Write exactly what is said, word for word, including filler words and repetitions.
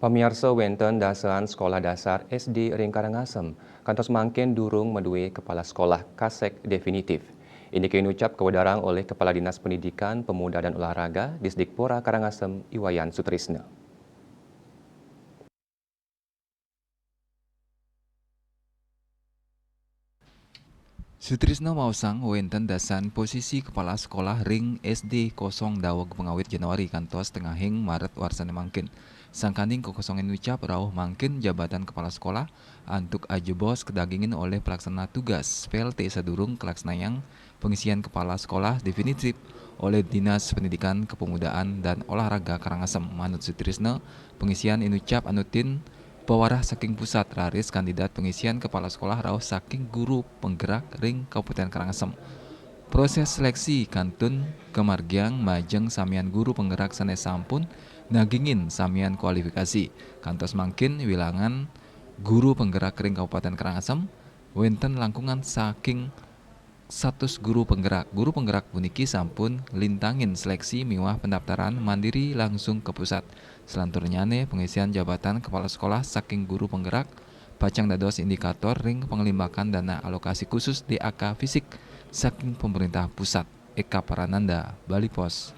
Pamiarsa, wénten dasaan sekolah dasar S D ring Karangasem, kantos mangkin durung madué kepala sekolah kasek definitif. Indike inucap kawedarang olih Kepala Dinas Pendidikan, Pemuda, dan Olahraga, Disdikpora Karangasem, I Wayan Sutrisna. Sutrisna maosang wénten dasaan posisi kepala sekolah ring S D kosong daweg pangawit Januari kantos tengahing Maret warsané mangkin. Sangkaning kakosongan inucap rauh mangkin jabatan kepala sekolah antuk ajebos kadagingin olih pelaksana tugas P L T sadurung kalaksanayang pengisian kepala sekolah definitif olih Dinas Pendidikan, Kepemudaan, dan Olahraga Karangasem. Manut Sutrisna, pengisian inucap anutin pawarah saking pusat, raris kandidat pengisian kepala sekolah rauh saking guru penggerak ring Kabupaten Karangasem. Proses seleksi kantun kamargiang majeng samian guru penggerak sané sampun nagingin samian kualifikasi. Kantos mangkin wilangan guru penggerak ring Kabupaten Karangasem wénten langkungan saking satus guru penggerak. Guru penggerak puniki sampun nglintangin seleksi miwah pendaftaran mandiri langsung ka pusat. Selanturnyané, pengisian jabatan kepala sekolah saking guru penggerak pacang dados indikator ring panglimbakan dana alokasi khusus D A K fisik saking pemerintah pusat. Eka Parananda, Bali Post.